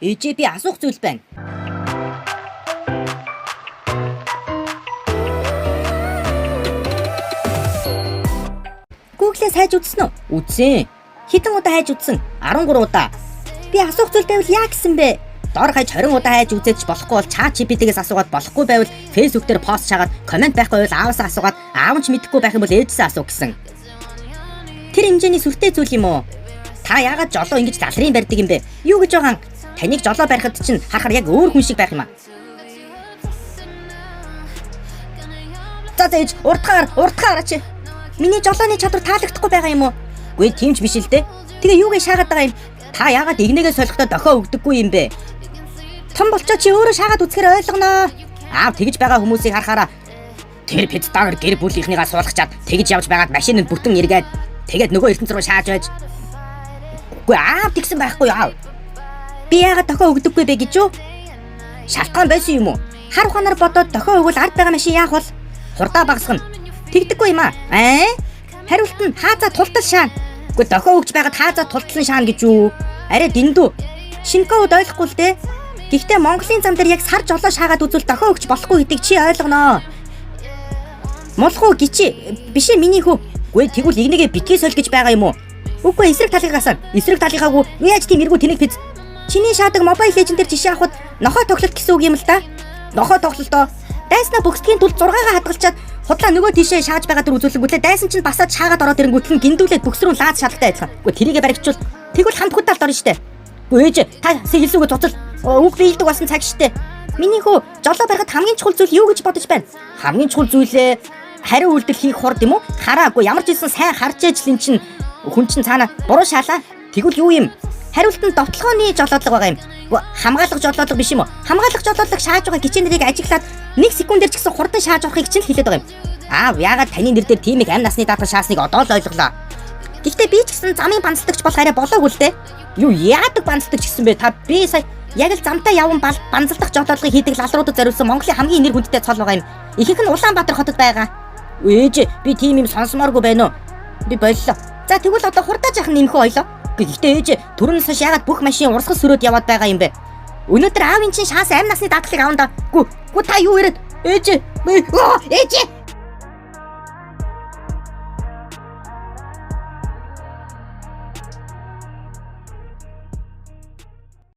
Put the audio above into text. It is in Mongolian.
Ээжээ, би асуух зүйл байна. Google-ээс хайж үзсэн үү? Үзсэн. Хэдэн удаа хайж үзсэн? 13 удаа. Би асуух зүйл байвал яа гэсэн бэ? Дор хаяж 20 удаа хайж үзээд ч болохгүй бол ChatGPT-гээс асуугаад, болохгүй байвал Facebook дээр пост шаагаад, comment байхгүй байвал ааваасаа асуугаад, аав нь ч мэдэхгүй байх юм бол ээжээсээ асуу гэсэн. Тэр хэмжээний сүртэй зүйл юм уу? Та яагаад жолоо ингэж лалрын барьдаг юм бэ? Юу гэж байгаа юм? Таныг жолоо барихад чинь харахаар яг өөр хүн шиг байх юм аа. За за ээж, урдгаар урдгаар хараач. Миний жолооны чадвар таалагдахгүй байгаа юм уу? Үгүй, тийм ч биш л дээ. Тэгээ юугээ шаагаад байгаа юм? Та яагаад игнэгээ солихдоо дохио өгдөггүй юм бэ? Том болчоо чи өөрөө шаагаад үзэхээр ойлгоно. Аав, тэгж байгаа хүмүүсийг харахаараа тэр педагог гэр бүлийнхнийгаа суулгачаад тэгж явж байгаад машин нь бүтэн эргээд, тэгээд нөгөө ертөнц рүү шааж байж. Үгүй, аав, тэгсэн байхгүй аав. Би яагаад дохио өгдөггүй бэ гэж юу? Шалтгаан байсан юм уу? Хар ухаанаар бодоод дохио өгвөл ард байгаа машин яах вэ? Хурдаа багасгана. Тэгдэггүй юм аа. Аа? Хариулт нь хаазаа тултал шаана. Үгүй, дохио өгч байгаад хаазаа тултлан шаана гэж юу? Арай дэндүү. Шинкоуд ойлгохгүй л дээ. Гэхдээ Монголын зам дээр яг сар жолоо шаагаад үзвэл дохио өгч болохгүй гэдгийг чи ойлгоноо. Мулхуу гिचи биш ээ, миний хүү. Үгүй, тэгвэл игнэгээ битгий соль гэж байгаа юм уу? Үгүй, эсрэг талыг асаана. Эсрэг талынхаагүй яаж тийм эргүү тэнэг пиз. Чиний шаадаг Mobile Legend дээр жишээ авахад нохой тоглолт гэсэн үг юм л да. Нохой тоглолтоо. Дайснаа бөхсдгийн тулд 6-гаа хадгалчаад худлаа нөгөө тийшээ шааж байгаа төр үзүүлэнгүүтлээ дайсан чинь басаад шаагаад ороод ирэнгүүтэл нь гиндүүлээд бөхс рүү лааз шалтай адилхан. Үгүй, тэрийгэ баригчвал тэгвэл хамт хөд талд орно штэ. Үгүй ээж, та хэлсэн үгээ цуцал, үг биелдэг болсон цаг штэ. Миний хүү, жолоо барихад хамгийн чухал зүйл юу гэж бодож байна? Хамгийн чухал зүйлээ хариу үйлдэл хийх хурд юм уу? Хараагүй, ямар ч хэлсэн сайн харж ээж л эн чинь хүн чинь цаана буруу шаалаа. Тэгвэл юу юм? Хариулт нь довтлогооны жолоодлого байгаа юм. Хамгаалах жолоодлого биш юм уу? Хамгаалах жолоодлого шааж байгаа гिचээ нарыг ажиглаад 1 секундээр ч гэсэн хурдан шааж орохыг чинь л хэлээд байгаа юм. Аав, яагаад таны нэр дээр тийм их амь насны даатгал шаасныг одоо л ойлголоо. Гэхдээ би ч гэсэн замын банцлагч болох арай болоогүй л дээ. Юу яадаг банцлагч гэсэн бэ? Та би сая яг л замтай яван банзалдах жолоодлогыг хийдэг лалруудад зориулсан Монголын хамгийн нэр хүндтэй цол байгаа юм. Ихэнх нь Улаанбаатар хотод байгаа. Ээж, би тийм юм сонсомооргүй байна уу? Би боллоо. За, тэгвэл одоо хурдаа жаахан нэмэх ойлоо. Гэхдээ ээж, түрүүнээс хойш яагаад бүх машин урсгал сөрөөд яваад байгаа юм бэ? Өнөөдөр аавын чинь шаас амь насны даатгалыг авна да. Гү, гү, та юу яриад? Ээж, ээж.